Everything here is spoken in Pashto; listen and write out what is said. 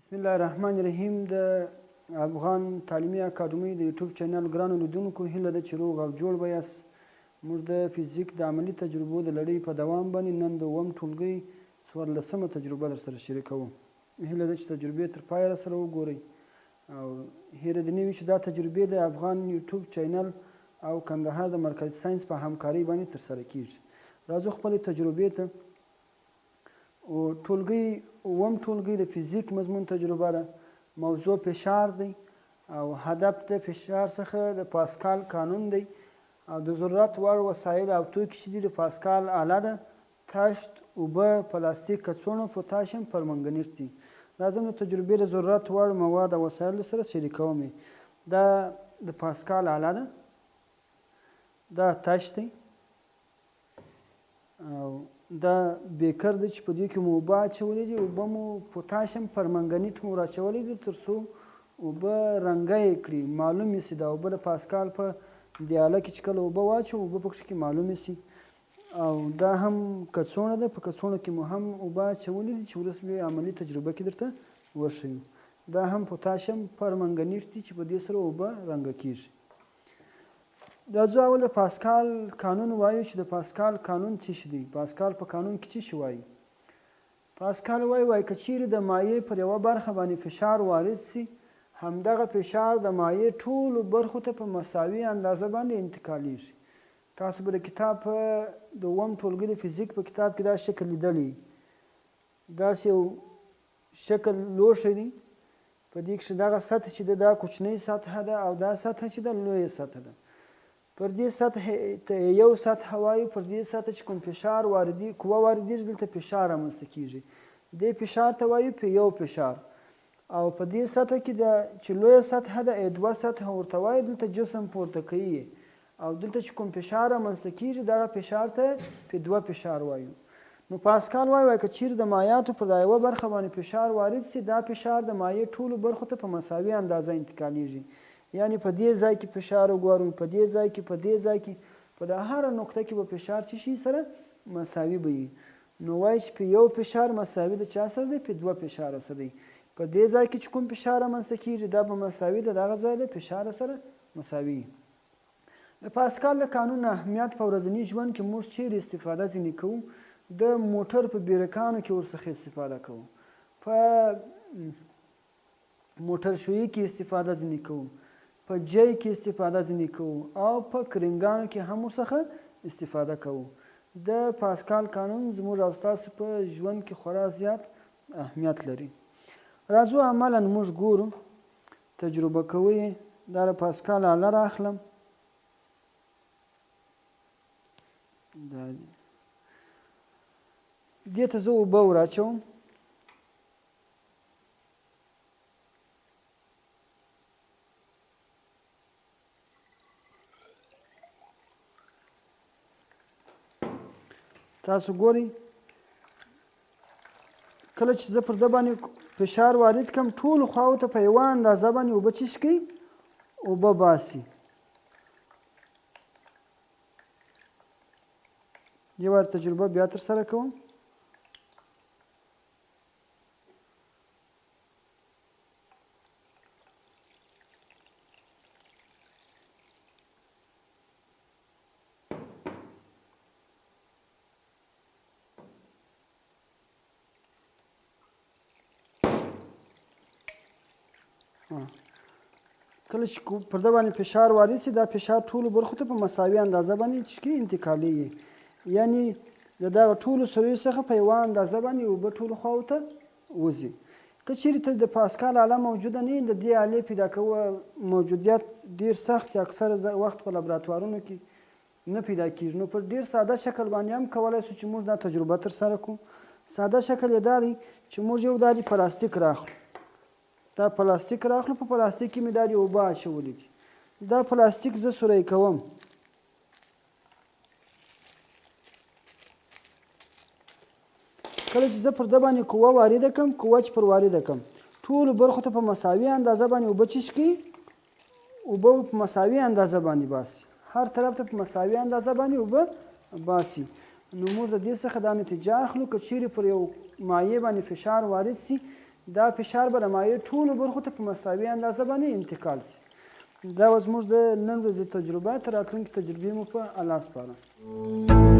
بسم الله الرحمن الرحیم د افغان تعلیمي اکاډمۍ د یوټیوب چینل ګرانو لیدونکو، هیله ده چې روغ او جوړ به یاست. موږ د فزیک د عملي تجربو د لړۍ په دوام باندې نن د اووم ټولګي 14مه تجربه در سره شریکوو. هیله ده چې تجربې تر پایه را سره وګورئ او هیره دې نه وي چې دا تجربې د افغان یوټیوب چینل او کندهار د مرکز ساینس په همکارۍ باندې ترسره کیږي. راځو خپلې تجربې ته. او ټولګي اووم ټولګي د فزیک مضمون تجربه ده. موضوع فشار دی او هدف د فشار څخه د پاسکال قانون دی او د ضرورت وړ وسایل او توکي چې دي د پاسکال آله ده، تشت، اوبه، پلاستیک کڅوڼه، پوتاشیم پرمنګنیټ دي. راځم د تجربې د ضرورت وړ مواد او وسایل درسره شریکوم یې. دا د پاسکال آله ده، دا تشت دی او دا بیکر دی چې په دې کې مو اوبه اچولې دي. اوبه مو پوتاشیم پرمنګنیټ مو راچولې دي تر څو اوبه رنګه یې کړي، معلومې سي. دا اوبه د پاسکال په دې آله کې چې کله اوبه واچوو اوبه پکښې کې معلومې سي. او دا هم کڅوڼه ده، په کڅوڼه کې مو هم اوبه اچولې دي چې وروسته به عملي تجربه کې درته وښیو. دا هم پوتاشیم پرمنګنیټ دي چې په دې سره اوبه رنګه کیږي. راځو اول د پاسکال قانون وایو چې د پاسکال قانون څه شي دی. پاسکال په قانون کې څه شي وایي؟ پاسکال وایي که چیرې د مایع پر یوه برخه باندې فشار وارد سي، همدغه فشار د مایع ټولو برخو ته په مساوي اندازه باندې انتقالیږي. تاسو به د کتاب په د اووم ټولګي د فزیک په کتاب کې دا شکل لیدلی. داسې یو شکل لوښی دی، په دې کښې دغه سطح چې ده دا کوچنۍ سطحه ده او دا سطحه چې ده لویه سطحه ده. پر دې سطح ته یو سطح وایو. پر دې سطح چې کوم فشار واردي قوه واردېږي دلته فشار رامنځته کیږي، دې فشار ته وایو پی یو فشار. او په دې سطح کې د چې لویه سطحه ده ای دوه سطح ورته وایو، دلته جسم پورته کوي او دلته چې کوم فشار رامنځته کیږي دغه فشار ته پی دوه فشار وایو. نو پاسکال وایي که چیرې د مایعاتو پر دا یوه برخه باندې فشار وارد سي، دا فشار د مایع ټولو برخو ته په مساوي اندازه انتقالیږي. یعنی په دې ځای کې فشار وګورو، په دې ځای کې، په دې ځای کې، په دا هره نقطه کې به فشار څه شي سره مساوي به وي. نو وایي چې پی یو فشار مساوي د چا سره دی؟ پی دوه فشار سره دی. په دې ځای کې چې کوم فشار رامنځته کیږي دا به مساوي د دغه ځای د فشار سره مساوي وي. د پاسکال د قانون اهمیت په ورځني ژوند کې موږ چیرې استفاده ځینې کوو؟ د موټر په بیرکانو کې ورڅخه استفاده کوو، په موټر شویي کې استفاده ځینې کوو، په جی کې استفاده ځینې کوو او په کرینګانو کې هم ورڅخه استفاده کوو. د پاسکال قانون زموږ او ستاسو په ژوند کې خورا زیات اهمیت لري. راځو عملا موږ ګورو، تجربه کوو یې. دا د پاسکال آله راخلم، دا دې ته زه اوبه وراچوم. تاسو ګورئ کله چې زه پر ده باندې فشار وارد کړم ټولو خواو ته په یوه اندازه باندې اوبه څه شي کوي؟ اوبه باسي. دې وار تجربه بیا ترسره کوم. کله چې پر ده باندې فشار وارد سي دا فشار ټولو برخو ته په مساوي اندازه باندې چې کې انتقالیږي، یعنی د دغه ټولو سوریو څخه په یوه اندازه باندې اوبه ټولو خواو ته وځي. که چیرې ته د پاسکال آله موجوده نه وي، د دې آلې پیدا کوه موجودیت ډیر سخت دی، اکثره وخت په لابراتوارونو کې نه پیدا کیږي. نو په ډیر ساده شکل باندې هم کولای شو چې موږ دا تجربه ترسره کړو. ساده شکل یې دا دی چې موږ یو دا دی پلاستیک راخلو، دا پلاستیک راخلو، په پلاستیک کې مې دا دی اوبه اچولې دي، دا پلاستیک زه سوری کوم. کله چې زه پر ده باندې قوه وارده کړم، قوه چې پر وارده کړم ټولو برخو ته په مساوي اندازه باندې اوبه چیش کوي، اوبه په مساوي اندازه باندې باسي، هر طرف ته په مساوي اندازه باندې اوبه باسي. نو موږ د دې څخه دا نتیجه اخلو که چیرې پر یو مایع باندې فشار وارد سي، دا فشار به د مایع ټولو برخو ته په مساوي اندازه باندې انتقال شي. دا وه زموږ د نن ورځې تجربه، تر راتلونکې تجربې مو په الله سپارم.